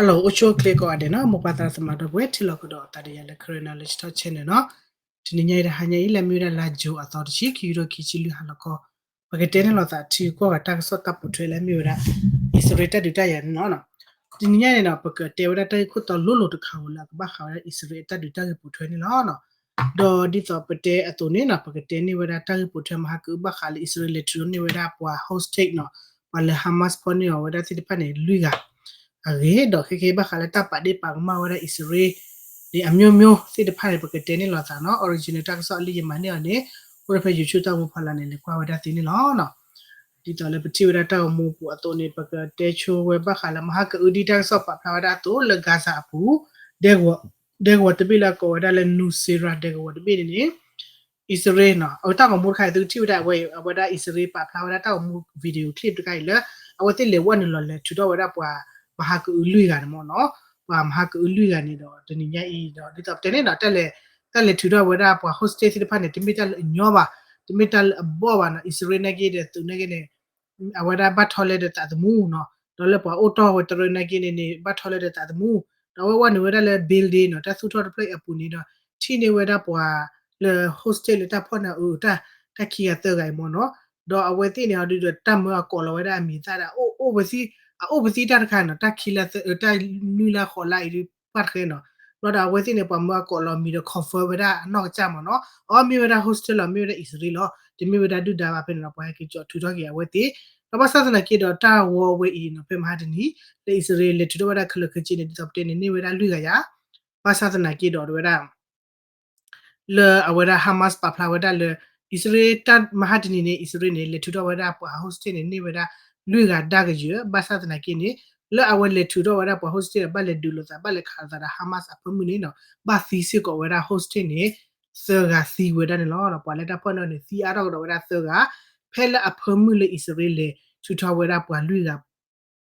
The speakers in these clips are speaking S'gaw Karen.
Hello အိၣ်ဆူၣ်အိၣ်ချ့ကိးဂၤဒဲးနီၤ, မိၢ်ပၢ်သရၣ်သမါဒီပုၢ်ဝဲၢ် ထံၣ်လိာ်ကဒီးအသးဒီးယၤလၢ Karen Knowledge Talk Channel နီၤ. တနံၤညါအံၤတဟါညါအံၤ လၢအမ့ၢ်ဝဲဒၣ်လါ June အသီတဆံ ခံကထိခံဆံလွံၢ် ဟါလီၤခီ, ပကတဲန့ၢ်လိာ်သးထံဂုၤကီၢ်ဂၤတၢ်ကစီၣ်တၢ်ပိာ်ထွဲလၢအမ့ၢ်ဝဲဒၣ် အံၣ်စရ့လးတၢ်ဒုးတၢ်ယၤန့ၣ်လီၤ. တနံၤညါန့ၣ်ဒီး ပကတဲဝဲဒၣ်တၢ်ဂ့ၢ်ခိၣ်တီလိၤလိၤတခါဧိၤလၢအကဘၣ်ဃးဝဲဒၣ်အံၣ်စရ့လးအတၢ်ဒုးတၢ်ဂ့ၢ်ပိာ်ထွဲန့ၣ်လီၤ. ဒီးဒ်သိးပတဲအသိးန့ၣ်နီၤ ပကတဲန့ၢ်ဝဲဒၣ်တၢ်ဂ့ၢ်ပိာ်ထွဲမဟါကအုဘၣ်ဃးလၢအံၣ်စရ့လးလဲၤထုးထီၣ်န့ၢ်ဝဲဒၣ်ပှၤ hostage နီၤ, ပှၤလၢ Hamas ဖီၣ်န့ၢ်အီၤဝဲဒၣ်သ့ၣ်တဖၣ်န့ၣ် လွံၢ်ဂၤ အဂ့ၢ် ဒီးခဲကဲဘၣ်ဃးလၢတၢ်ပာ်ဒ့ၣ်ပာ်ကမၣ်ဝဲဒၣ်အံၣ်စရ့လးန့ၣ် အမျိုးမျိုးသ့ၣ်တဖၣ်န့ၣ် ပကတဲန့ၢ်လိာ်သးနီၤ. Original တၢ်ကစီၣ်အလၢယမၤန့ၢ်အီၤန့ၣ် အိၣ်ဒီးဖဲ YouTube တၢ်မူဖီလာ်န့ၣ် လဲၤကွၢ်ဝဲဒၣ်သ့န့ၣ်လီၤ. ဒ်သိးလၢပထံၣ်ဝဲဒၣ်တၢ်ဂီၤမူပူၤအသိးန့ၣ် ပကတဲဆိဝဲဘၣ်ဃးလၢမဟါကအုဒ်တၢ်ကစီၣ်ပာ်ဖျါဝဲဒၣ်အသိးလၢ Gaza အပူၤ ဒဲကဝီၤတဘ့ၣ်လၢအကိးဝဲဒၣ်လၢ Nuseirat ဒဲကဝီၤတဘ့ၣ်န့ၣ်န့ၣ် အံၣ်စရ့လးနီၤ အဝဲတၢ်ဂီၤမူတခါအံၤ သုကထံၣ်ဝဲဒၣ်အဝဲ အဝဲဒၣ်အံၣ်စရ့လးပာ်ဖျါဝဲဒၣ်တၢ်ဂီၤမူ video clip တခါအံၤလၢ အဝဲသ့ၣ်လဲၤဝဲနုာ်လီၤလဲၤထုးထီၣ်ဝဲဒၣ်ပှၤ မဟါကအုလွံၢ်ဂၤန့ၣ်မ့ၢ်နီၤ. ပှၤမဟါကအုလွံၢ်ဂၤန့ၣ်ဒီး တနံၤညါအံၤဒီး ဒ်သိးပတဲန့ၣ်ဒီး တၢ်လဲၤ တၢ်လဲၤထုးထီၣ်ဝဲဒၣ်ပှၤ hostage သ့ၣ်တဖၣ်န့ၣ် တမ့ၢ်တၢ်လၢအညီဘၣ်, တမ့ၢ်တၢ်လၢအဘီၣ်ဘၣ်နီၤ. အံၣ်စရ့လးနာ်က့ဒီး သုးနာ်က့န့ၣ် အဝဲဒၣ်ဘၣ်ထီၣ်လဲဒီးသးသမူနီၤ, ဒီးလၢပှၤအိၣ်တီၢ်ဝဲတရၢနာ်က့န့ၣ်န့ၣ် ဘၣ်ထီၣ်လဲဒီးသးသမူ, ဒီးအဝဲဝဲနုာ်ဝဲဒၣ်လၢ building နီၤ တၢ်သူၣ်ထီၣ်တဖျၢၣ်အံၤအပူၤန့ၣ်ဒီး ထံၣ်န့ၢ်ဝဲဒၣ်ပှၤလၢ hostage လၢတၢ်ဖီၣ်န့ၢ်အီၤ တၢ် တၢ်ခံဂၤသၢဂၤအံၤမ့ၢ်နီၤ, ဒီးအဝဲသ့ၣ်န့ၣ် ဟီဒုဒီးတၢ်မၢအကိးလီၤဝဲဒၣ်အမံၤအသၣ်ဒီး အအိၣ်ပသံ အအိၣ်ပသံတၢ်တခါနီၤ တၢ်ခံလၢ တၢ်နွံလၢဃိးလါအံၤဒုး ပှၢ်တဃဲနီၤ, ဘျီဒီးအဝဲသ့ၣ်န့ၣ် ပှၤမၢအကိးလီၤမံၤဒီး confirm ဝဲဒၣ်အနီၢ်ကစၢ်မ့ၢ်နီၤ, အီ မ့ၢ်ဝဲဒၣ် hostage လီၤ မ့ၢ်ဝဲဒၣ်အံၣ်စရ့လးလီၤ တမ့ၢ်ဝဲဒၣ်ဒုၣ်ဒါဘၣ်ဖဲန့ၣ်နီၤ ပှၤဟဲက့ၤကၠီၤထုးထီၣ်က့ၤအဝဲသ့ၣ်, ဒီးဘၣ်ဆၣ်သနာ်က့ဒီးတၢ်ဂီၤဝဲအံၤနီၤ ဖဲမဟါတနံၤ လၢအံၣ်စရ့လးလဲၤထုးထီၣ်ဝဲဒၣ်ခဲလၢာ်ခဲဆ့န့ၣ် ဒ်သိးပတဲန့ၣ်န့ၢ်ဝဲဒၣ်လွံၢ်ဂၤယၤ, ဘၣ်ဆၣ်သနာ်က့ဒီးဝဲဒၣ် လၢအဝဲဒၣ် Hamas ပာ်ဖျါဝဲဒၣ်လၢ အံၣ်စရ့လးတၢ်မဟါတနံၤန့ၣ် အံၣ်စရ့လးန့ၣ် လဲၤထုးထီၣ်ဝဲဒၣ်ပှၤ hostage န့ၣ် န့ၢ်ဝဲဒၣ်လွံၢ်ဂၤဒါကယၢၤ, ဘၣ်ဆၣ်သနာ်က့န့ၣ် လၢအဝဲလဲၤထုးထီၣ်ဝဲဒၣ်ပှၤ hostage ဒီးဘၣ်လဲၤဒုးလိာ်သး ဘၣ်လဲၤခးလိာ်သးဒီး Hamas အဖၢမုၢ်န့ၣ်နီၤ ဘၣ်သံစ့ၢ်ကီးဝဲဒၣ် hostage န့ၣ် သၢဂၤသံဝဲဒၣ်န့ၣ်လီၤ. ပှၤလၢတၢ်ဖီၣ်န့ၢ်အီၤန့ၣ် သံအါထီၣ်ကဒီးဝဲဒၣ်သၢဂၤ, ဖဲလၢအဖၢမုၢ်လၢအံၣ်စရ့လးလဲၤထုးထီၣ်ဝဲဒၣ်ပှၤလွံၢ်ဂၤ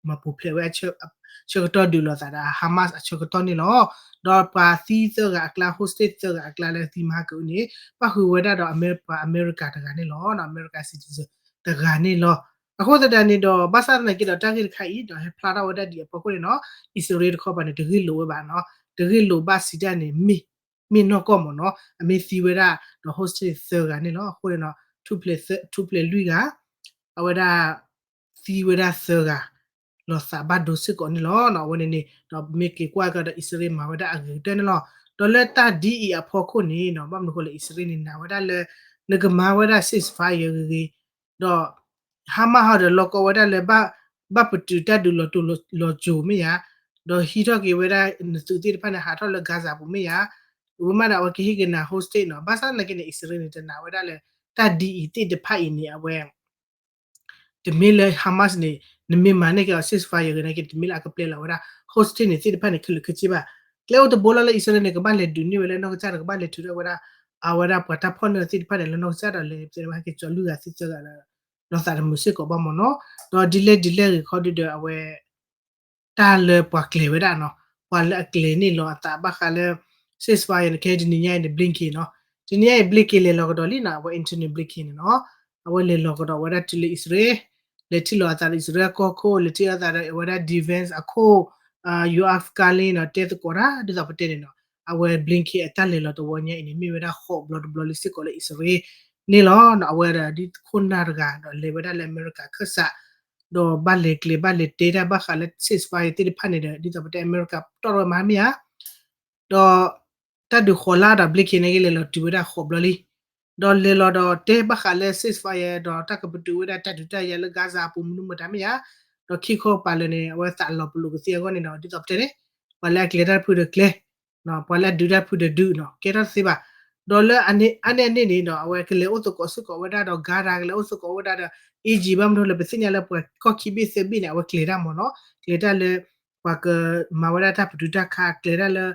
မၤပူၤဖျဲးဝဲအဆၢကတီၢ်ဒုးလိာ်သးဒီး Hamas အဆၢကတီၢ်န့ၣ်လီၤ. ဒီးပှၤသံသၢဂၤအကျါ hostage သၢဂၤအကျါလၢသံမဟါကအုန့ၣ် ပၣ်ဃုာ်ဝဲဒၣ်ဒီးအမဲပှၤအမဲရကၤတဂၤန့ၣ်လီၤ. အမဲရကၤ citizen တဂၤန့ၣ်လီၤ. အဃိသတးန့ၣ်ဒီး ဘၣ်ဆၣ်သနာ်က့ဒီးတၢ်ဂ့ၢ်တခါအံၤဒီးဟဲဖျါထီၣ်ဝဲဒၣ်ဒံးအဖီခိၣ်န့ၣ်နီၤ အံၣ်စရ့လးတခီပၤန့ၣ် တဂ့ၢ်လိာ်ဝဲဘၣ်နီၤ တဂ့ၢ်လိာ်ဘၣ်စံးတၢ်န့ၣ် မ့ၢ်နီၢ်ကီၢ်မ့ၢ်နီၤ အမ့ၢ်သံဝဲဒၣ်ဒီး hostage သၢဂၤန့ၣ်လီၤ. အဃိန့ၣ်နီၤ ထူၣ်ဖျဲးလွံၢ်ဂၤ အဝဲဒၣ် သံဝဲဒၣ်သၢဂၤ လီၤသးဘၣ်ဒိစ့ၢ်ကီးန့ၣ်လီၤ. အဝဲန့ၣ်န့ၣ် ဒီးမ့ၢ်က့ၤကွၢ်ကဒီးအံၣ်စရ့လးမၤဝဲဒၣ်အဂ့ၤကတၢၢ်န့ၣ်လီၤ. ဒီးလၢတၢ်ဒ်အံၤအဖီခိၣ်န့ၣ်နီၤ ဘၣ်မနုၤဃိလၢအံၣ်စရ့လးန့ၣ် နာ်ဝဲဒၣ်လၢ နကမၤဝဲဒၣ် ceasefire ဂ့ၤဂ့ၤ ဒီး Hamas ဟီဒီးလီၢ်ကီဝဲဒၣ်လၢ ဘၣ်ပတုာ်တၢ်ဒုးလီၤတိၢ်လီၤကၠိၤမ့ၢ်ဧါ, ဒီးဟံးထီၣ်က့ၤဝဲဒၣ်နသုးသ့ၣ်တဖၣ်န့ၣ် ဟးထီၣ်လၢ Gaza ပူၤမ့ၢ်ဧါ, ဝံၤမးဒီးအဝဲကဟ့ၣ်က့ၤနၤ hostage နီၤ. ဘၣ်ဆၣ်သနာ်က့န့ၣ် အံၣ်စရ့လးန့ၣ် တနာ်ဝဲဒၣ်လၢ တၢ်ဒ်အံၤသ့ၣ်တဖၣ်အံၤန့ၣ် အဝဲ တမ့ၢ်လၢ Hamas န့ၣ် နမ့ၢ်မၤန့ၢ်က့ၤအီၤ ceasefire ဂ့ၤနာ်က့ တမ့ၢ်လၢအကပျဲလီၤဝဲဒၣ် hostage န့ၣ်သ့ၣ်တဖၣ်န့ၣ် ခဲလၢာ်ခဲဆ့ဘၣ်. ကျဲအိၣ်တဘိလီၤလၢအံၣ်စရ့လးန့ၣ် ကဘၣ်လဲၤဒုးန့ၢ်ဝဲလၢနီၢ်ကစၢ်ဒီး ကဘၣ်လဲၤထုးထီၣ်ဝဲဒၣ် အဝဲဒၣ်ပှၤတၢ်ဖီၣ်န့ၢ်သ့ၣ်တဖၣ်န့ၣ် လၢနီၢ်ကစၢ်ဒီးလဲၤ တဲဝဲဟဲက့ၤကၠီၤလွံၢ်ဂၤသံသၢဂၤဒီး လီၤသးတမုာ်စ့ၢ်ကီးဘၣ်မ့ၢ်နီၤ. ဒီးဒ်လဲၣ်ဒ်လဲၣ်ဂ့ၤခီဒုဒီးအဝဲ တၢ်လၢပှၤကျဲၤဝဲဒၣ်နီၤ, ပှၤလၢအကျဲၤန့ၣ်လီၤအသးဘၣ်ဃးလၢ ceasefire န့ၣ် ခဲတနံၤညါအံၤန့ၣ် Blinken နီၤ, တနံၤညါအံၤ Blinken လဲၤလီၤကဒီးလံနီၤ, အဝဲ Antony Blinken န့ၣ်နီၤ, အဝဲလဲၤလီၤကဒီးဝဲဒၣ်တုၤလၢအံၣ်စရ့လး, လဲၤထံၣ်လီၤအသးဒီးအံၣ်စရ့လးကီၢ်ခိၣ်, လဲၤထံၣ်အသးဒီးဝဲဒၣ် defense အခိၣ်, Yoav Gallant နီၤ, တဲသကိးတၢ် ဒ်သိးပတဲန့ၣ်နီၤ, အဝဲ Blinken အတၢ်လဲၤလီၤတဝီညါအံၤန့ၣ် မ့ၢ်ဝဲဒၣ်ဃိးဘျီတဘျီလံစ့ၢ်ကီးလၢအံၣ်စရ့လးန့ၣ်လီၤ. အဝဲဒၣ်ဒ်ခိၣ်နၢ်တဂၤဒီးလဲၤဝဲဒၣ်လၢအမဲရကၤခၢၣ်စး ဒီးဘၣ်လဲၤကျဲၤဘၣ်လဲၤတဲတၢ်ဘၣ်ဃးလၢ ceasefire သ့ၣ်တဖၣ်န့ၣ်ဒီး ဒ်သိးပတဲအမဲရကၤတီၢ်ထီၣ်ဝဲမဟါမ့ၢ်ဧါ, ဒီးတၢ်ဒုးဃိးလါဒီး Blinken န့ၣ်က့လဲၤလီၤတုၤဝဲဒၣ်ဃိးဘျီလံ, ဒီးလဲၤလီၤဒီးတဲဘၣ်ဃးလၢ ceasefire ဒီးတၢ်ကပတုာ်ဝဲဒၣ်တၢ်ဒုးတၢ်ယၤလၢ Gaza အပူၤမနုၤမတၤမ့ၢ်ဧါ, ဒီးခံခီပာ်လၢာ်န့ၣ် အဝဲသးလီၤပလိာ်ကသ့အဂီၢ်န့ၣ်ဒီး ဒ်သိးပတဲန့ၣ် ပှၤလၢအကျဲၤတၢ်တဖုဒီးကျဲၤ ပှၤလၢအဒုးတၢ်တဖုဒီးဒုးနီၤ, ကဲထီၣ်တသ့ဘၣ်. ဒီးလၢအန့ၣ်အန့ၣ်န့ၣ်ဒီး အဝဲကလဲၤအိၣ်သကိးစ့ၢ်ကီးဝဲဒၣ်ဒီး Qatar ကလဲၤအိၣ်သကိးဝဲဒၣ်ဒီး Egypt ဘၣ်မနုၤလၢပသ့ၣ်ညါလၢပှၤကီၢ်ခံဘ့ၣ်သၢဘ့ၣ်န့ၣ် အဝဲကျဲၤတၢ်မ့ၢ်နီၤ, ကျဲၤတၢ်လၢ ပှၤကမၤဝဲဒၣ်တၢ်ပတုာ်တၢ်ခး ကျဲၤတၢ်လၢ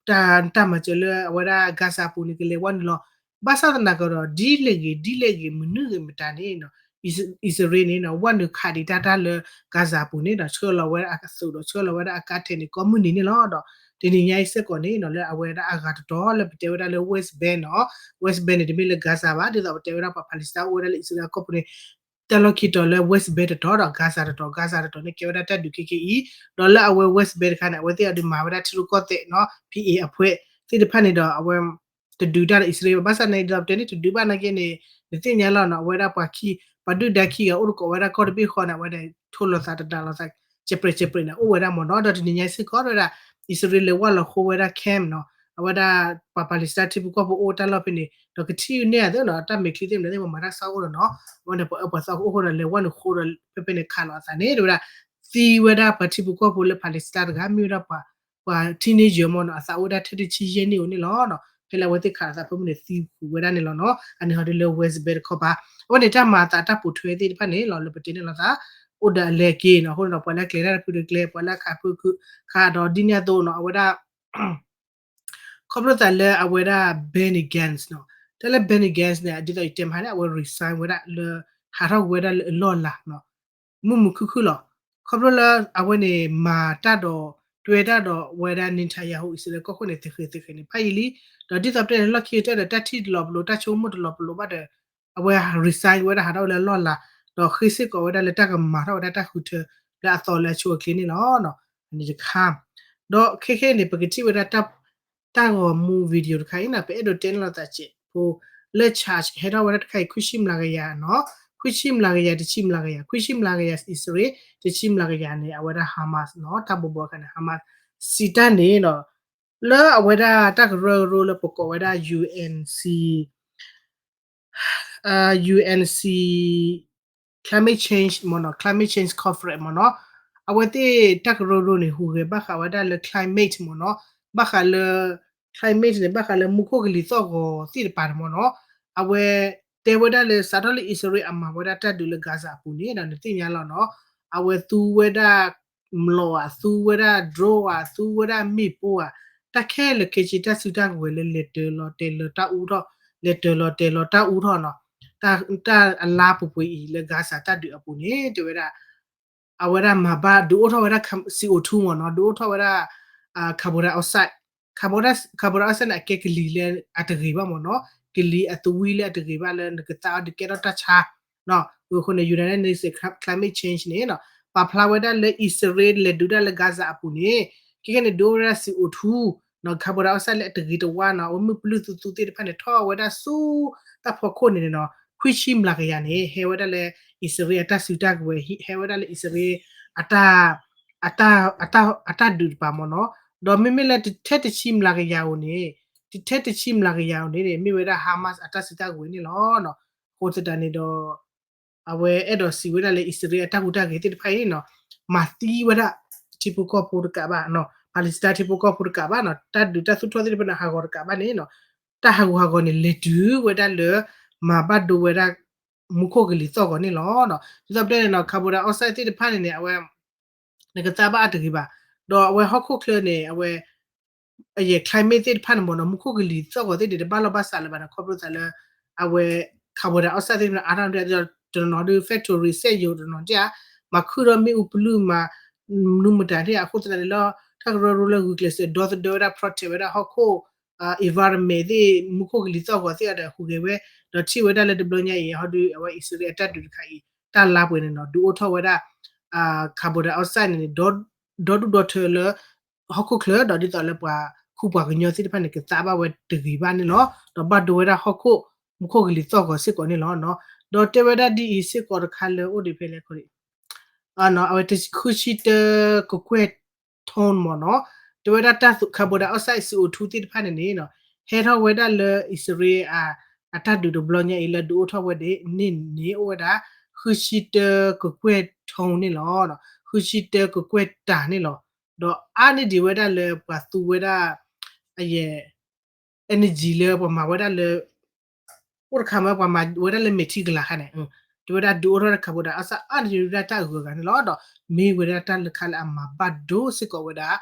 တၢ်မၤစၢၤလၢအဝဲဒၣ် Gaza ပူၤန့ၣ် ကလဲၤဝဲန့ၣ်လီၤ. ဘၣ်ဆၣ်သနာ်က့ဒီး ဒ်လဲၣ်ဂ့ၤ ဒ်လဲၣ်ဂ့ၤ မနုၤဂ့ၤမတၤန့ၣ် အံၣ်စရ့လးန့ၣ်နီၤ ဝဲနုာ်ခးဒံးတၢ်တၢ်လၢ Gaza ပူၤန့ၣ်ဒီး ဆှၢလီၤဝဲဒၣ်အကသူးဒီးဆှၢလီၤဝဲဒၣ်အကါထဲးန့ၣ် ကိးမုၢ်နံၤန့ၣ်လီၤ. ဒီးတနံၤညါအံၤစ့ၢ်ကီးန့ၣ်နီၤ လၢအဝဲဒၣ်အဂၤတတီၤလၢပတဲဝဲဒၣ်လၢ West Bank နီၤ, West Bank န့ၣ် တမ့ၢ်လၢ Gaza ဘၣ်, ဒ်သိးပတဲဝဲဒၣ်ပှၤ Palestine အိၣ်ဝဲဒၣ်လၢအံၣ်စရ့လးကီၢ်ပူၤန့ၣ် တၢ်လီၢ်ခံတီၤလၢ West Bank တတီၤဒီး Gaza တတီၤ, Gaza တတီၤန့ၣ် ကဲဝဲဒၣ်တၢ်ဒုးခဲကနံၣ်အံၤ, ဒီးလၢအဝဲ West Bank တခါန့ၣ် အဝဲသ့ၣ်အဒုးမၤဝဲဒၣ်ထံရူၢ်ကီၢ်သဲးနီၤ P A အဖှဲးသ့ၣ်တဖၣ်န့ၣ်ဒီး အဝဲ တဒုးတၢ်ဒီးအံၣ်စရ့လးဘၣ်, ဘၣ်ဆၣ်န့ၣ် ဒ်သိးပတဲန့ၣ် တဒုးဘၣ်နာ်က့န့ၣ် နသ့ၣ်ညါလီၤနီၤ, အဝဲဒၣ်ပှၤခံ ပှၤဒုၣ်ဒါခံဂၤအိၣ်တကိးဝဲဒၣ်ကီၢ်တဘ့ၣ်ဃီန့ၣ် အဝဲဒၣ်ထိၣ်လိာ်သးတဒါလိာ်သး ကဲးပြဲးကဲးပြဲးန့ၣ်အိၣ်ဝဲဒၣ်မ့ၢ်နီၤ, ဒီးတနံၤညါစ့ၢ်ကီးဝဲဒၣ် အံၣ်စရ့လးလဲၤဝဲလီၤဃိဝဲဒၣ် camp နီၤ, အဝဲဒၣ်ပှၤ Palestine ထံဖိကီၢ်ဖိအိၣ်တၢ်လီၢ်ဖဲန့ၣ် ဒီးကထံၣ်န့ၢ်အသးနီၤ, တၢ်မဲာ်ချံသ့ၣ်မနုၤသ့ၣ် ပှၤမၤတၢ်ဆါအိၣ်ဒီးနီၤ, အဝဲန့ၣ်ပှၤအၢပှၤသီကအိၣ်ဃိဒီး လဲၤဝဲန့ၣ်ဃိဒီး ဖဲဖဲန့ၣ်ခးလီၤအသးန့ၣ် တဲဝဲဒၣ် သံဝဲဒၣ်ပှၤထံဖိကီၢ်ဖိလၢ Palestine တဂၤ မ့ၢ်ဝဲဒၣ်ပှၤ ပှၤ teenager မ့ၢ်နီၤ, အသးအိၣ်ဝဲဒၣ်ထဲတဆံယဲၢ်နံၣ်ဧိၤန့ၣ်လီၤနီၤ, ဖဲလၢအဝဲသ့ၣ်ခးလီၤသးဖဲမုၢ်န့ၣ် သံဃုာ်ဝဲဒၣ်န့ၣ်လီၤနီၤ, အန့ၣ်ဟီဒုးလၢ West Bank တခီပၤ, အဝဲန့ၣ်တၢ်မၤအသးတၢ်ပိာ်ထွဲသ့ၣ်တဖၣ်န့ၣ်လီၤ လၢပတဲန့ၣ်လိာ်သး အိၣ်ဒီးအလဲၤက့ၤနီၤ, အဃိန့ၣ်ဒီး ပှၤလၢအကျဲၤတၢ်တဖုဒီးကျဲၤ, ပှၤလၢအခးဖုခးဒီးဒ်န့ၣ်အသိးနီၤ, အဝဲဒၣ် ခီဖျိသးလၢအဝဲဒၣ် Benny Gantz နီၤ, တၢ်လၢ Benny Gantz န့ၣ် ဒ်သိးယတဲမဟါန့ၣ် အဝဲ resign ဝဲဒၣ်လၢ ဟးထီၣ်ကွံာ်ဝဲဒၣ်လၢအလီၢ်လၤနီၤ, မုာ်မုာ်ခုၣ်ခုၣ်လီၤ. ခီဖျိလၢအဝဲန့ၣ် မၤတၢ်ဒီး တွဲတၢ်ဒီးဝဲဒၣ် Netanyahu အံၣ်စရ့လးကီၢ်ခိၣ်န့ၣ် သဃဲၤသဃဲၤန့ၣ် ဖးယံာ်လံ, ဒီးဒ်သိးပတဲန့ၣ် လီၢ်ခံကတၢၢ်ဒီး တၢ်ထံၣ်တလီၤပလိာ် တၢ်ဆိကမိၣ်တလီၤပလိာ်ဘၣ်ဒီး အဝဲ resign ဝဲဒၣ်ဟးထီၣ်ဝဲလၢအလီၢ်လၤ, ဒီးဃ့စ့ၢ်ကီးဝဲဒၣ်လၢတၢ်ကမၤထီၣ်ဝဲဒၣ်တၢ်ဃုထၢလၢအသီလၢအဆိအချ့န့ၣ်လီၤ. အန့ၣ်တခါ, ဒီးခဲခဲအံၤန့ၣ် ပကထံၣ်ဝဲဒၣ် တၢ်ဂီၤမူ video တခါအံၤနီၤ, ပအဲၣ်ဒိးတဲန့ၢ်လိာ်သးစဲးဖိ လၢ charge ဟဲထီၣ်ဝဲဒၣ်တခါအံၤ ခွံဆံမျးကယၤနီၤ, ခွံဆံမျးကယၤ တဆံမျးကယၤ, ခွံဆံမျးကယၤ အံၣ်စရ့လး, တဆံမျးကယၤန့ၣ် အဝဲဒၣ် Hamas နီၤ, တၢ်ဘိးဘီခါန့ၣ် Hamas စံးတၢ်န့ၣ်နီၤ, လၢအဝဲဒၣ်တၢ်ကရၢကရိလၢပကိးဝဲဒၣ် UNC UNC climate change မ့ၢ်နီၤ, climate change conference မ့ၢ်နီၤ, အဝဲသ့ၣ်တၢ်ကရၢကရိန့ၣ် ဟူးဂဲၤဘၣ်ဃးဝဲဒၣ်လၢ climate မ့ၢ်နီၤ, ဘၣ်ဃးလၢ climate န့ၣ် ဘၣ်ဃးလၢမူခိၣ်ကလံၤသီၣ်ဂီၤသ့ၣ်တဖၣ်န့ၣ်မ့ၢ်နီၤ, အဝဲတဲဝဲဒၣ်လၢ စးထီၣ်လၢအံၣ်စရ့လးအမၤဝဲဒၣ်တၢ်ဒုးလၢ Gaza အပူၤန့ၣ်ဒီး နသ့ၣ်ညါလီၤနီၤ, အဝဲသူဝဲဒၣ် မျိာ်ဧါ, သူဝဲဒၣ် drone ဧါ, သူဝဲဒၣ်မ့ၣ်ပိၢ်ဧါ, တၢ်ခဲလၢာ်ခဲဆ့တၢ်စုတၢ်ကဝဲၤလၢလဲၤတၢၤလီၤတဲာ်လီၤတၢ်အူထီၣ်, လဲၤတၢၤလီၤတဲာ်လီၤတၢ်အူထီၣ်နီၤ, တၢ်အလါပူၤပူၤအံၤလၢ Gaza တၢ်ဒုးအပူၤန့ၣ် တဲဝဲဒၣ် အဝဲဒၣ်မၤဘၣ်ဒုးအိၣ်ထီၣ်ဝဲဒၣ် စီအိၣ်ထူမ့ၢ်နီၤ, ဒုးအိၣ်ထီၣ်ဝဲဒၣ် carbon dioxide, carbon dioxide န့ၣ် အကဲကလံၤလၢအတဂ့ၤဘၣ်မ့ၢ်နီၤ, ကလံၤအသဝံလၢအတဂ့ၤဘၣ်လၢနကသါအီၤဒုးကဲထီၣ်တၢ်ဆါ, အဃိန့ၣ် United Nations climate change န့ၣ်နီၤ ပာ်ဖျါဝဲဒၣ်လၢအံၣ်စရ့လးလဲၤဒုးတၢ်လၢ Gaza အပူၤန့ၣ် ခဲကနံၣ်န့ၣ် ဒုးအိၣ်ဝဲဒၣ် စီအိၣ်ထူ နီၤ, carbon dioxide လၢအတဂ့ၤတဝါနီၤ, အဝဲမ့ၢ်ပလုၢ်သူသူသ့ၣ်တဖၣ်န့ၣ် ထီၣ်ဝဲဒၣ်ဆူတၢ်ဖီခိၣ်န့ၣ်န့ၣ်နီၤ, ခွံဆံမျးကယၤန့ၣ် ဟဲဝဲဒၣ်လၢအံၣ်စရ့လးအတၢ်စုတၢ်ကဝဲၤ, ဟဲဝဲဒၣ်လၢအံၣ်စရ့လး အတၢ် အတၢ်ဒုးတပၤမ့ၢ်နီၤ, ဒီးမ့မ့ၢ်လၢထဲတဆံမျးကယၤဧိၤန့ၣ်, ထဲတဆံမျးကယၤဧိၤန့ၣ်န့ၣ် မ့ၢ်ဝဲဒၣ် Hamas အတၢ်စုတၢ်ကဝဲၤန့ၣ်လီၤ. အဃိသတးန့ၣ်ဒီး အဝဲအဲၣ်ဒိးစံးဝဲဒၣ်လၢအံၣ်စရ့လးအတၢ်ဟူးတၢ်ဂဲၤသ့ၣ်တဖၣ်အံၤနီၤ, မၤသံဝဲဒၣ် ထံဖိကီၢ်ဖိတကးဘၣ်နီၤ, Palestine ထံဖိကီၢ်ဖိတကးဘၣ်နီၤ, တၢ်ဒုးတၢ်သူၣ်ထီၣ်သ့ၣ်တဖၣ်န့ၣ် ဟးဂီၤတကးဘၣ်န့ၣ်နီၤ, တၢ်ဟးဂူာ်ဟးဂီၤန့ၣ် လဲၤတုၤဝဲဒၣ်လၢ မၤဘၣ်ဒိဝဲဒၣ် မူခိၣ်ကလံၤသီၣ်ဂီၤန့ၣ်လီၤ. ဒ်သိးပတဲန့ၣ်နီၤ carbon dioxide သ့ၣ်တဖၣ်န့ၣ်န့ၣ် အဝဲ နကသါဘၣ်အတဂ့ၤဘၣ်, ဒီးအဝဲဟီၣ်ခိၣ်ချၢန့ၣ် အဝဲ အယဲၢ် climate သ့ၣ်တဖၣ်န့ၣ်မ့ၢ်နီၤ, မူခိၣ်ကလံၤသီၣ်ဂီၤသ့ၣ်န့ၣ် တဘၣ်လီၢ်ဘၣ်စးလၢၤဘၣ်နီၤ, ခီဖျိသးလၢ အဝဲ carbon dioxide သ့ၣ်တဖၣ်န့ၣ် အါထီၣ်ဒ် တနီၤနီၤဒုး factory စက်ရုံ တနီၤနီၤဧါ, မၤခုၣ်ထီၣ်မ့ၣ်အူပလုၢ်မၤ မနုၤမတၤန့ၣ် အဃိသတးန့ၣ်လီၤ, တၢ်ကရၢကရိလၢဂုာ်ကျဲးစၢးဒီသဒၢဝဲဒၣ် protect ဝဲဒၣ်ဟီၣ်ခိၣ် environment သ့ၣ် မူခိၣ်ကလံၤသီၣ်ဂီၤသ့ၣ်အီၤဒီးဟူးဂဲၤဝဲ, ဒီးထံၣ်ဝဲဒၣ်လၢတဘျီညါအံၤ ဟီဒုး အဝဲအံၣ်စရ့လးအတၢ်ဒုးတခါအံၤ တၢ်လါပှဲၤန့ၣ်နီၤ ဒုးအိၣ်ထီၣ်ဝဲဒၣ် carbon dioxide န့ၣ် ဒီဒူၣ်ဒီထၢလၢ ဟီၣ်ခိၣ်ချၢ ဒီးဒ်သိးလၢပှၤခူပှၤကညီသ့ၣ်တဖၣ်န့ၣ် ကသါဘၣ်ဝဲတဂ့ၤဘၣ်န့ၣ်လီၤ. ဒီးဘၣ်ဒိဝဲဒၣ်ဟီၣ်ခိၣ် မူခိၣ်ကလံၤသီၣ်ဂီၤစ့ၢ်ကီးန့ၣ်လီၤ. ဒီးတဲဝဲဒၣ်ဒ်အံၤစ့ၢ်ကီးတခါလၢအိၣ်ဒံးဖဲလဲၣ်ခီ အဝဲဃုဆံတၢကကွဲၢ် ton မ့ၢ်နီၤ, တဲဝဲဒၣ်တၢ် carbon dioxide စီအိၣ်ထူသ့ၣ်တဖၣ်န့ၣ်န့ၣ်နီၤ, ဟဲထီၣ်ဝဲဒၣ်လၢအံၣ်စရ့လး အတၢ်ဒုးတဘျီညါအံၤလၢဒုးအိၣ်ထီၣ်ဝဲဒၣ်န့ၣ်န့ၣ် အိၣ်ဝဲဒၣ် ဃုဆံတၢကကွဲၢ် ton န့ၣ်လီၤ. ဃုဆံတၢကကွဲၢ်တၢ်န့ၣ်လီၤ. ဒီးအါန့ၢ်ဒံးဝဲဒၣ်လၢပှၤသူဝဲဒၣ် အယဲၢ် energy လၢပှၤမၤဝဲဒၣ်လၢ အိၣ်တခါမ့ၢ်ပှၤမၤဝဲဒၣ်လၢမဲာ်ထံကလၤခါန့ၣ်, တဲဝဲဒၣ်ဒုးအိၣ်ထီၣ်ဒၣ် carbon dioxide အါန့ၢ်ဒံးဝဲဒၣ်တၢ်အဂုၤအဂၤန့ၣ်လီၤ. ဒီးမ့ၢ်ဝဲဒၣ်တၢ်လၢခါလၢအမၤဘၣ်ဒိစ့ၢ်ကီးဝဲဒၣ်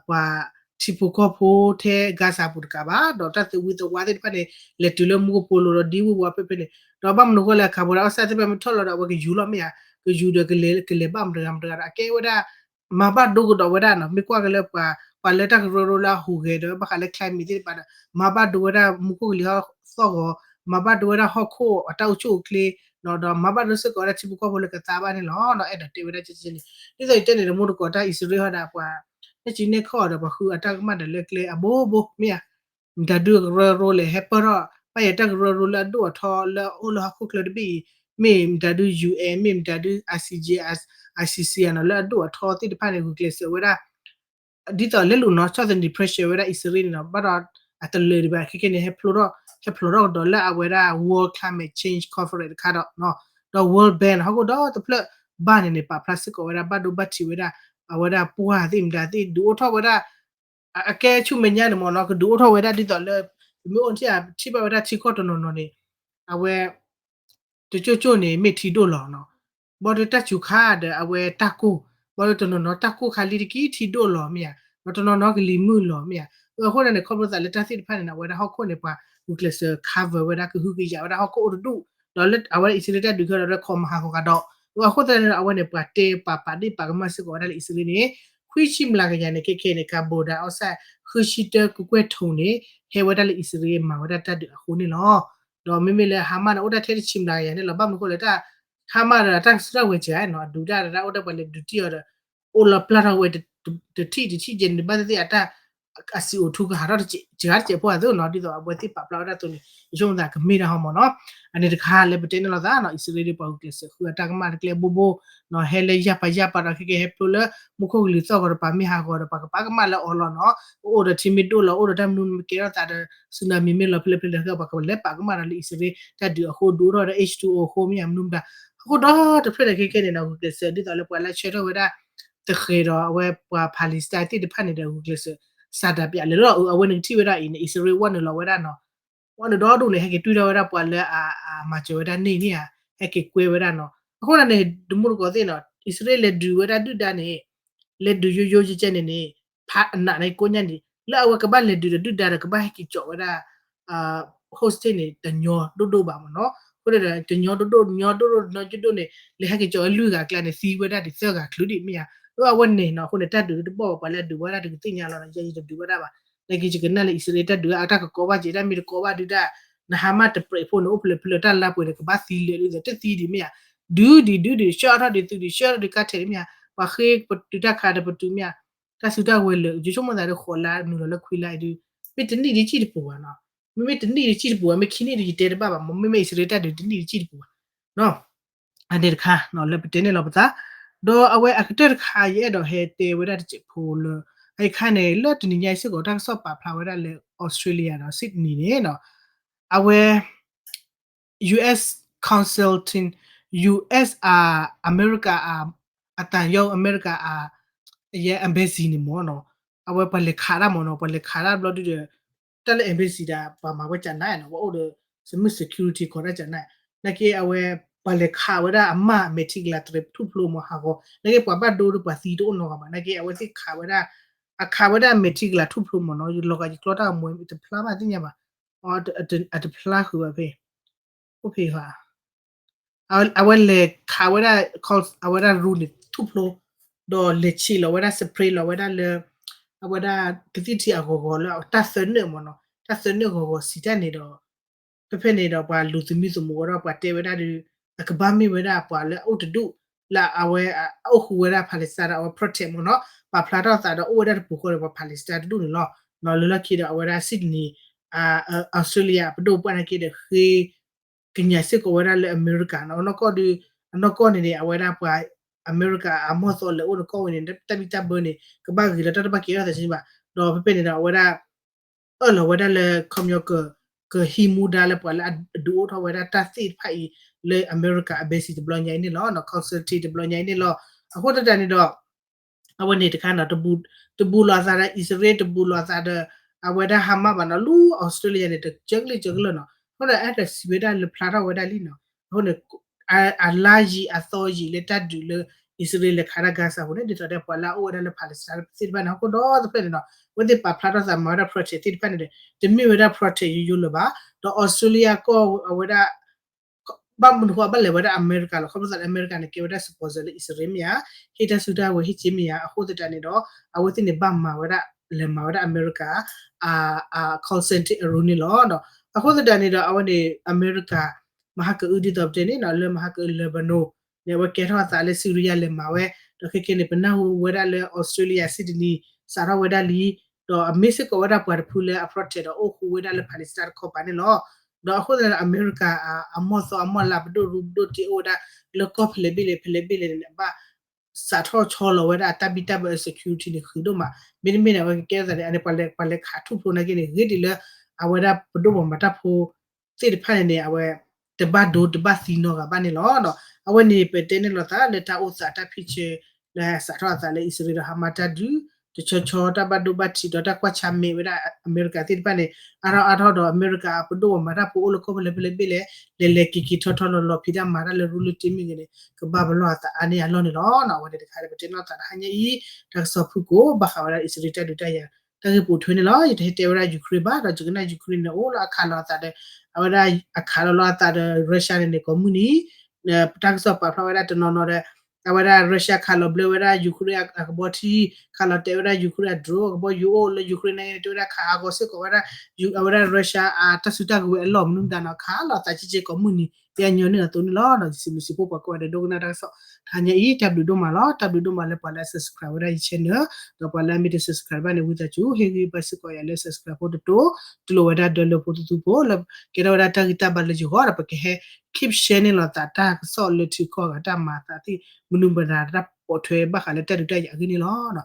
ပှၤထံဖိကီၢ်ဖိထဲ Gaza ပူၤတကးဘၣ်, ဒီးတၢ်သဝံသဝါသ့ၣ်တဖၣ်န့ၣ် လဲၤတုၤလၢမူကပိာ်လိၤဒီးဒ်ဝံၤဝါဖဲဖဲန့ၣ်, ဒီးဘၣ်မနုၤဃိလဲၣ် carbon dioxide သ့ၣ်တဖၣ်မ့ၢ်ထီၣ်လီၤဒီး အဝဲကယူၤလီၤမ့ၢ်ဧါ, ကယူၤဒီးကလဲၤ ကလဲၤဘၣ်မတၤတဂၤမတၤတဂၤဒီး အကဲဝဲဒၣ် မၤဘၣ်ဒိကဒီးဝဲဒၣ်နီၤ, မ့ၢ်ကွၢ်က့ၤလၢပှၤ ပှၤလၢတၢ်ကရၢကရိလၢအဟူးဂဲၤဒီး ဘၣ်ဃးလၢ climate သ့ၣ်တဖၣ်ဒီး မၤဘၣ်ဒိဝဲဒၣ်မူခိၣ်ကလံၤသီၣ်ဂီၤ, မၤဘၣ်ဒိဝဲဒၣ်ဟီၣ်ခိၣ်အတၢ်အိၣ်ဆူၣ်အိၣ်ချ့, ဒီးမၤဘၣ်ဒိစ့ၢ်ကီးဝဲဒၣ်ထံဖိကီၢ်ဖိလၢကသါဘၣ်န့ၣ်လီၤ. ဒီးအဲၣ်ဒိးတဲဝဲဒၣ်ကဲကဲန့ၣ် ဒ်သိးယတဲန့ၣ် တမူတကိးတၢ်အံၣ်စရ့လးဟီဒီးပှၤ နဲၣ်စုနဲၣ်ခီၣ်ဒီးပှၤဃုအတၢ်ကမၣ်ဒီးလၢကျဲအဘိဘိမ့ၢ်ဧါ မတၤဒုကရၢကရိလဲၣ် ဟဲပၢၢ်ထီၣ် ဘၣ်ယဲတၢ်ကရၢကရိလၢအဒိၣ်အထီလၢအအိၣ်လၢဟီၣ်ခိၣ်ချၢတဘ့ၣ်အံၤ မ့ၢ်မတၤဒု ယူၢ်အ့ၣ် မ့ၢ်မတၤဒု ICJ ICC နီၤ လၢအဒိၣ်အထီသ့ၣ်တဖၣ်န့ၣ် ဂုာ်ကျဲးစၢးဝဲဒၣ် ဒ်သိးလဲၤလိာ်နီၤ ဆီၣ်သနံး pressure ဝဲဒၣ်အံၣ်စရ့လးန့ၣ်နီၤ ဘၣ်ဒီးအတလၢာ်ဒံးဘၣ် ခဲကဲန့ၣ် ဟဲဖျိထီၣ် ဟဲဖျိထီၣ်ကဒီးလၢအဝဲဒၣ် World Climate Change Conference တခါဒီး ဒီး World Bank ဟီၣ်ခိၣ်ဒီတဖျၢၣ်ဘၣ်န့ၣ်န့ၣ် ပာ်ဖျါစ့ၢ်ကီးဝဲဒၣ် ဘၣ်ဒိဘၣ်ထံးဝဲဒၣ် အဝဲဒၣ်ပှၢ်သ့ၣ်မတၤသ့ၣ် ဒုးအိၣ်ထီၣ်ဝဲဒၣ် အကဲဆူမဲာ်ညါန့ၣ်မ့ၢ်နီၤ ကဒုးအိၣ်ထီၣ်ဝဲဒၣ်ဒ်သိးလၢ ပမ့ၢ်အိၣ်ထံၣ်ဘၣ်ဝဲဒၣ်ထံကီၢ်တနီၤနီၤန့ၣ် အဝဲ တကၠိၢ်ကၠိၢ်န့ၣ် မ့ၢ်ထံဒိၣ်လီၤနီၤ ဘၣ်ဒီးတၢ်စူၤခါဒီးအဝဲတၢ်ကိၢ် ဘၣ်ဒီးတနီၤနီၤတၢ်ကိၢ်ခါလံတက့ၢ် ထံဒိၣ်လီၤမ့ၢ်ဧါ ဒီးတနီၤနီၤကလံၤမုၢ်လီၤမ့ၢ်ဧါ အဃိန့ၣ် ခီဖျိသးလၢတၢ်သ့ၣ်တဖၣ်န့ၣ် အဝဲဒၣ်ဟီၣ်ခိၣ်န့ၣ် ပှၤဂုာ်ကျဲးစၢး cover ဝဲဒၣ် ကဟုကယာ်ဝဲဒၣ်ဟီၣ်ခိၣ်အိၣ်တဒူၣ် ဒီးလၢအဝဲဒၣ်အံၣ်စရ့လးတၢ်ဒုးခဲဒီး ခီမဟါဃီကဒီး အဃိသတးန့ၣ်ဒီး အဝဲန့ၣ် ပှၤတဲပာ်ပာ်ဒ့ၣ်ပာ်ကမၣ်စ့ၢ်ကီးဝဲဒၣ်လၢအံၣ်စရ့လးန့ၣ် ခွံဆံမျးကယၤန့ၣ် ခဲခဲန့ၣ် carbon dioxide ဃုဆံတၢကွဲၢ်ကွဲၢ်ထိးန့ၣ် ဟဲဝဲဒၣ်လၢအံၣ်စရ့လးမၤဝဲဒၣ်တၢ်ဒုးအဃိန့ၣ်လီၤ. ဒီးမ့မ့ၢ်လၢ Hamas န့ၣ် အိၣ်ဒၣ်ထဲတဆံမျးကယၤန့ၣ်လီၤ ဘၣ်မနုၤအဃိလဲၣ် တၢ် Hamas ဒီးတၢ်ကစူၢ်တၢ်ဝဲၤစၢၤနီၤ အဒုးတၢ်ဒီးတၢ်အိၣ်ဒၣ်ပှၤလဲၤဒုးတံၢ်အီၤဒီး အိၣ်လီၤပျၢ်ထီၣ်ဝဲ တထံၣ်တထံၣ်ကဲန့ၣ် ဘၣ်သ့ၣ်သ့ၣ်အတၢ် အစံးအိၣ်ထူကဟးထီၣ်စှၤတစဲးဖိအသိးနီၤ ဒ်သိးအဝဲသ့ၣ်ပာ်ဖျါဝဲဒၣ်အသိးန့ၣ် ယဆိကမိၣ်သးကမ့ၢ်တၢ်ဟီမ့ၢ်နီၤ အန့ၣ်တခါလၢပတဲန့ၣ်လီၤသးနီၤ အံၣ်စရ့လးပှၤဂုာ်ကျဲးစၢးဃုအတၢ်ကမၣ်လၢကျဲဘိဘိ ဟဲလၢယၢ်ပၤယၢ်ပၤဒီးခဲကဲဟဲဖျိလၢ မူခိၣ်ကလံၤသီၣ်ဂီၤဒီးပှၤမ့ၢ်ဟးဂီၤဒီးပှၤကပာ်ကမၣ်လၢအီၤလီၤနီၤ အိၣ်ဒီးထံမ့ၢ်ဒိၣ်လီၤ အိၣ်ဒီးတၢ်မနုၤမ့ၢ်ကဲထီၣ်သးဒီး tsunami မ့ၢ်လီၤဖဲလဲၣ်ဖဲလဲၣ်ဒီး ပှၤကလဲၤပာ်ကမၣ်ဒီးလၢအံၣ်စရ့လးတၢ်ဒုးအဃိ ဒုးအိၣ်ထီၣ်ဒီး H two O အဃိမ့ၢ်ဧါ မနုၤမတၤ အဃိဒီတဖျၢၣ်န့ၣ် ခဲကဲန့ၣ်နီၤ ဂုာ်ကျဲးစၢးဒ်သိးလၢပှၤလၢဆှၢထီၣ်ဝဲဒၣ် သဃဲးဒီးအဝဲပှၤ Palestine သ့ၣ်တဖၣ်န့ၣ်ဒီး ဂုာ်ကျဲးစၢး ဆန္ဒပြ လဲၤလီၤ အဝဲန့ၣ်ကထံၣ်ဝဲဒၣ်အံၤန့ၣ် အံၣ်စရ့လးဝဲနုာ်လီၤဝဲဒၣ်နီၤ ဝဲနုာ်ဒီဒူၣ်န့ၣ် ဟဲက့ၤတွံၢ်ထီၣ်ဝဲဒၣ်ပှၤလၢအ မၤစၢၤဝဲဒၣ်န့ၣ်န့ၣ်ဧါ ဟဲက့ၤကွဲဝဲဒၣ်နီၤ အဃိန့ၣ်န့ၣ် တမူတကိးသ့ၣ်နီၤ အံၣ်စရ့လးလဲၤဒုးဝဲဒၣ်ဒုၣ်ဒါန့ၣ် လဲၤဒုးယိယိကဲကဲန့ၣ်န့ၣ် ဖးအနးန့ၣ်ကိးညါန့ၣ် လၢအဝဲကဘၣ်လဲၤဒုးဒီးဒုၣ်ဒါဒီး ကဘၣ်ဟဲက့ၤကၠီးဝဲဒၣ် hostage န့ၣ် တညီဒိၣ်ဒိၣ်ဘၣ်မ့ၢ်နီၤ အဃိန့ၣ်ဒီး တညီဒိၣ်ဒိၣ် ညီဒိၣ်ဒိၣ် ညီဒိၣ်ဒိၣ်န့ၣ် လဲၤဟဲက့ၤကၠီးဝဲလွံၢ်ဂၤအကျါန့ၣ် သံဝဲဒၣ်ဒံးသၢဂၤချုးဒံးမ့ၢ်ဧါ အဝဲန့ၣ်နီၤ အဃိန့ၣ် တၢ်ဒုးတဘီၣ်ဘၣ် ပှၤလၢအဒုးဝဲဒၣ်တကသ့ၣ်ညါလီၤ ယဲယတဒုးဝဲဒၣ်ဘၣ် နာ်က့ ယကနၣ်လၢအံၣ်စရ့လးတၢ်ဒုးအတၢ်ကကီဘၣ်က့ၤ တၢ်မ့ၢ်တကီဘၣ်ဒုၣ်ဒါ နဟါမၢ်တပြဲးဖိန့ၣ် အိၣ်ဖျၢၣ်ဖျၢၣ်တၢ်လါပှဲၤန့ၣ် ကဘၣ်သံလၢာ်ဒ်သိး တသံဒံးမ့ၢ်ဧါ ဒုးဒံးဒုးဒံး ဆှၢအါထီၣ်ဒံးသုးဒံး ဆှၢအါထီၣ်ဒံးကါထဲးဒံးမ့ၢ်ဧါ ပှၤဃ့ပတုာ်တၢ်ခးဒီးပတုာ်မ့ၢ်ဧါ တၢ်စုတၢ်ဝဲၤလၢာ် ယဆိကမိၣ်သးဒီး ဃိးလါနုာ်လီၤလၢခွံလါအံၤဒုး မ့ၢ်တနံၣ်ဒံးစံၣ်တပူၤဘၣ်နီၤ မ့မ့ၢ်တနံၣ်ဒံးစံၣ်တပူၤဘၣ် မ့ၢ်ခံနံၣ်ဒံးယတဲတဘၣ်ဘၣ် မ့မ့ၢ်အံၣ်စရ့လးတၢ်ဒုးတနံၣ်ဒံးစံၣ်တပူၤဘၣ် အန့ၣ်တခါ လၢပတဲန့ၣ်လီၤပသး ဒီးအဝဲအကတၢၢ်တခါ ယအဲၣ်ဒိးဟဲတဲဝဲဒၣ်တစဲးဖိလၢ အအံၤခါန့ၣ် လၢတနံၤညါအံၤစ့ၢ်ကီး တၢ်ကစီၣ်ပာ်ဖျါဝဲဒၣ်လၢ Australia ဒီး Sydney န့ၣ်နီၤ အဝဲ U S consulting U S အ အမဲရကၤ အသံရုံး အမဲရကၤ အ ယဲ embassy န့ၣ်မ့ၢ်နီၤ အဝဲပှၤလဲၤခးတၢ်မ့ၢ်နီၤ ပှၤလဲၤခးတၢ်ဘျီဒုဒီး တၢ်လၢ embassy ဒၣ် ပှၤမၤဝဲကနၣ်နီၤ ပှၤအိၣ်ဒီး စမုၢ် security ခိးတၢ်ကနၣ် နာ်က့အဝဲ ပှၤလဲၤခးဝဲဒၣ်အမၢ်မဲာ်ထံကလၤတြဲၤထူၣ်ဖျိမ့ၢ်ဟးဂီၤ နာ်က့ပှၤဘၣ်ဒိဒီးပှၤသံတအိၣ်နီတဂၤဘၣ် နာ်က့အဝဲသ့ၣ်ခးဝဲဒၣ် အခးဝဲဒၣ်မဲာ်ထံကလၤထူၣ်ဖျိမ့ၢ်နီၤ လီၤဂာ်ယကျီတၢ်အမူတဖျါဘၣ်သ့ၣ်ညါဘၣ် အတဖျါဃုာ်ဘၣ်ဖဲ အိၣ်ဖဲဟး အဝဲလဲၤခးဝဲဒၣ် အဝဲဒၣ် roof န့ၣ်ထူၣ်ဖျိ ဒီးလဲၤဆံးလီၤဝဲဒၣ် spray လီၤဝဲဒၣ်လၢ အဝဲဒၣ်ကသံၣ်ထံအဂီၤဂီၤလၢ တၢ်သၢနၢၣ်မ့ၢ်နီၤ တၢ်သၢနၢၣ်ဂီၤဂီၤစံးတၢ်န့ၣ်ဒီး ဖဲဖဲန့ၣ်ဒီးပှၤလူၤသမံသမိးဝဲဒီးပှၤတဲဝဲဒၣ်ဒီး အကဘၣ်မ့ၢ်ဝဲဒၣ်ပှၤလၢအအိၣ်တဒူၣ် လၢအဝဲအအိၣ်ဃုာ်ဝဲဒၣ် Palestine ဒီးအဝဲ protect မ့ၢ်နီၤ ပာ်ဖျါထီၣ်သးဒီးအိၣ်ဝဲဒၣ်တပူၤဃီဒီးပှၤ Palestine တဒူၣ်န့ၣ်လီၤ. လၢလီၢ်ခံဒီးအဝဲဒၣ် Sydney Australia ပဒိၣ်ပှၢ်နာ်က့ဒီးဃ့ ကညးစ့ၢ်ကီးဝဲဒၣ်လၢအမဲရကၤနီၤ အနီၢ်ကီၢ်ဒီး အနီၢ်ကီၢ်န့ၣ်န့ၣ် အဝဲဒၣ်ပှၤအမဲရကၤအမီၢ်သီလဲၤအိၣ်တကီၢ်ဝဲန့ၣ် တၢ်ဘံၣ်တၢ်ဘၢန့ၣ် ကဘၣ်ဂ့ၤလၢတၢ်တဘၣ်ကဲထီၣ်သးဘၣ် ဒီးဖဲဖဲန့ၣ်ဒီးအဝဲဒၣ် အၢၣ်လီၤဝဲဒၣ်လၢ ခီပညီ ကဟံးမူဒါလၢပှၤလၢအဒုးအိၣ်ထီၣ်ဝဲဒၣ်တၢ်သ့ၣ်တဖၣ်အံၤ လၢအမဲရကၤ embassy တဘျီညါအံၤန့ၣ်လီၤ consulate တဘျီညါအံၤန့ၣ်လီၤ. အဃိသတးန့ၣ်ဒီး အဝဲန့ၣ်တခါနီၤ တဘူးလိာ်သးဒီးအံၣ်စရ့လး တဘူးလိာ်သးဒီး အဝဲဒၣ် Hamas ဘၣ်နီၤ လူ Australia န့ၣ် တကၢကလံၢ်ကၢကလၢာ်နီၤ အဃိဒီးအဲၣ်ဒိးစံးဝဲဒၣ်လၢဖျါထီၣ်ဝဲဒၣ်လံနီၤ အဃိန့ၣ် အလါယံာ်အသီယံာ်လၢတၢ်ဒုးလၢ အံၣ်စရ့လးလဲၤခးဒၣ် Gaza အပူၤန့ၣ် ဒ်သိးဒီးပှၤလၢအအိၣ်ဝဲဒၣ်လၢ Palestine သ့ၣ်တဖၣ်န့ၣ် ဟီၣ်ခိၣ်ဒီတဖျၢၣ်န့ၣ်နီၤ အဝဲသ့ၣ်ပာ်ဖျါထီၣ်သးမၤဝဲဒၣ် protect သ့ၣ်တဖၣ်န့ၣ်ဒီး တမ့ၢ်ဝဲဒၣ် protect ယိယိလၢၤဘၣ် ဒီး Australia ကီၢ်အဝဲဒၣ် ဘၣ်မနုၤဃိဘၣ်လဲၤဝဲဒၣ်အမဲရကၤလီၤ ခီဖျိသးလၢအမဲရကၤန့ၣ် ကဲဝဲဒၣ် sponsor လၢအံၣ်စရ့လးမ့ၢ်ဧါ ဟ့ၣ်တၢ်စုတၢ်ဝဲၤဟ့ၣ်က့ၤမ့ၢ်ဧါ အဃိသတးန့ၣ်ဒီး အဝဲသ့ၣ်န့ၣ်ဘၣ်မၤဝဲဒၣ် လဲၤမၤဝဲဒၣ်အမဲရကၤ အ consulate အရူန့ၣ်လီၤ. အဃိသတးန့ၣ်ဒီး အဝဲန့ၣ် အမဲရကၤ မဟါကအုဒ်သိးပတဲန့ၣ် လၢမဟါကအု Lebanon န့ၣ် အဝဲကဲထီၣ်အသးလၢ Syria လဲၤမၤဝဲ, ဒီးခဲကဲန့ၣ် ပနၢ်ဟူဝဲဒၣ်လၢ Australia Sydney စးထီၣ်ဝဲဒၣ်လံ, ဒီးအမ့ၢ်စ့ၢ်ကီးဝဲဒၣ်ပှၤတဖုလၢအ protest ဒီးအိၣ်ဃူဝဲဒၣ်လၢ Palestine တခီပၤန့ၣ်လီၤ. ဒီးအဃိသတးဒီး အမဲရကၤအ အမီၢ်သီအမီၢ်လၤပဒိၣ်ရူပဒိၣ်တ့ၢ်အိၣ်ဝဲဒၣ် လၢကီၢ်ဖဲလဲၣ်ဘ့ၣ်လဲၣ် ဖဲလဲၣ်ဘ့ၣ်လဲၣ်န့ၣ် ဘၣ် စးထီၣ်ဆီလီၤဝဲဒၣ်အတၢ်ဘံၣ်တၢ်ဘၢ security န့ၣ် ဃုာ်ဒိၣ်မး, မ့တမ့ၢ်န့ၣ် အဝဲကကဲထီၣ်သးန့ၣ် အန့ၣ် ပှၤလဲၤခးထူၣ်ဖျိနာ်က့န့ၣ် ဂ့ၤဒ်လၢ အဝဲဒၣ်ပဒိၣ်ပှၤမၤတၢ်ဖိသ့ၣ်တဖၣ်န့ၣ်န့ၣ် အဝဲ တဘၣ်ဒိတဘၣ်သံနီတဂၤဘၣ်န့ၣ်လီၤ. အဝဲန့ၣ် ပတဲန့ၢ်လိာ်သးလၢတၢ်အိၣ်သးတၢ်ဖံးဆၢ လၢစးထီၣ်အသးလၢအံၣ်စရ့လးဒီး Hamas တၢ်ဒုး တဆီဆီ တၢ်ဘၣ်ဒိဘၣ်ထံးဒီးတၢ်ကွၢ်ဆါမဲာ်ဝဲဒၣ်အမဲရကၤသ့ၣ်တဖၣ်န့ၣ် အါထီၣ်အါထီၣ်ဒီး အမဲရကၤပဒိၣ်ပှၤမၤတၢ်ဖိအိၣ်လၢကီၢ်ဖဲလဲၣ်ဖဲလဲၣ်ဘ့ၣ်လဲၣ် လဲၤလဲၤက့ၤက့ၤထီထီလီၤလီၤ ဖံးတၢ်မၤတၢ်လၢရူလၢတ့ၢ်မ့ၢ်ဂ့ၤန့ၣ် ကဘၣ်ပလီၢ်အသးအါန့ၢ်အလီၢ်န့ၣ်လီၤ. အဝဲန့ၣ်တခါဒီး ပတဲန့ၢ်လိာ်သးတဟါညါအံၤ တၢ်ကစီၣ်ဖုၣ်ကိာ် ဘၣ်ဃးဝဲဒၣ်အံၣ်စရ့လးတၢ်ဒုးတၢ်ယၤ တၢ်ဂ့ၢ်ပိာ်ထွဲန့ၣ်လီၤ. ယတဟဲတဲဝဲဒၣ် Ukraine ဘၣ်ဒီး ယကနၣ် Ukraine န့ၣ် အိၣ်လၢအခးလီၤအသးဒီး အဝဲဒၣ်အခးလီၤလီၤအသးဒီး Russia န့ၣ်န့ၣ် ကိးမုၢ်နံၤ တၢ်ကစီၣ်ပာ်ဖျါဝဲဒၣ်တနီၤနီၤဒီး အဝဲဒၣ် Russia ခးလီၤဘျၢဝဲဒၣ် Ukraine အကဘီထံ ခးလီၤတဲာ်ဝဲဒၣ် Ukraine အ drone အကဘီယူၤအိၣ်လၢ Ukraine န့ၣ် တဲဝဲဒၣ်ခးဟးဂီၤစ့ၢ်ကီးဝဲဒၣ် အဝဲဒၣ် Russia အတၢ်စုတၢ်ကဝဲၤအလီၢ်မနုၤမတၤနီၤ ခးလီၤသးက့က့ကီးမုၢ်နံၤ ယညီနုၢ်အသိးန့ၣ်လီၤ. ဒီးယစံးဘျုးစံးဖှိၣ်ပှၤကိးဂၤဒဲးဒိကနၣ်တၢ်ကစီၣ် တဟါညါအံၤ တၢ်ဘျုးဒိၣ်မးလီၤ. တၢ်ဘျုးဒိၣ်မးလၢပှၤလၢအ subscribe ဝဲဒၣ်ယ channel ဒီးပှၤလၢအမ့ၢ်တ subscribe ဘၣ်န့ၣ် ဝံသးစူၤ ဟ့ၣ်ဂံၢ်ဘါစ့ၢ်ကီးယၤလၢ subscribe ဖိတတိၤ တလိၣ်ဝဲဒၣ်ဒီးလၢဖိသသူဖိ လၢကဲထီၣ်ဝဲဒၣ်တၢ်ဂံၢ်တၢ်ဘါလၢယဂီၢ် ဒီးပကဟဲ keep share န့ၢ်လိာ်သးတၢ်ကစီၣ်လၢထံကီၢ်ဂၤတၢ်မၤအသးသ့ၣ် မနုၤမတၤတၢ်ပိာ်ထွဲဘၣ်ဃးလၢတၢ်ဒုးတၢ်ယၤအဂ့ၢ်န့ၣ်လီၤ.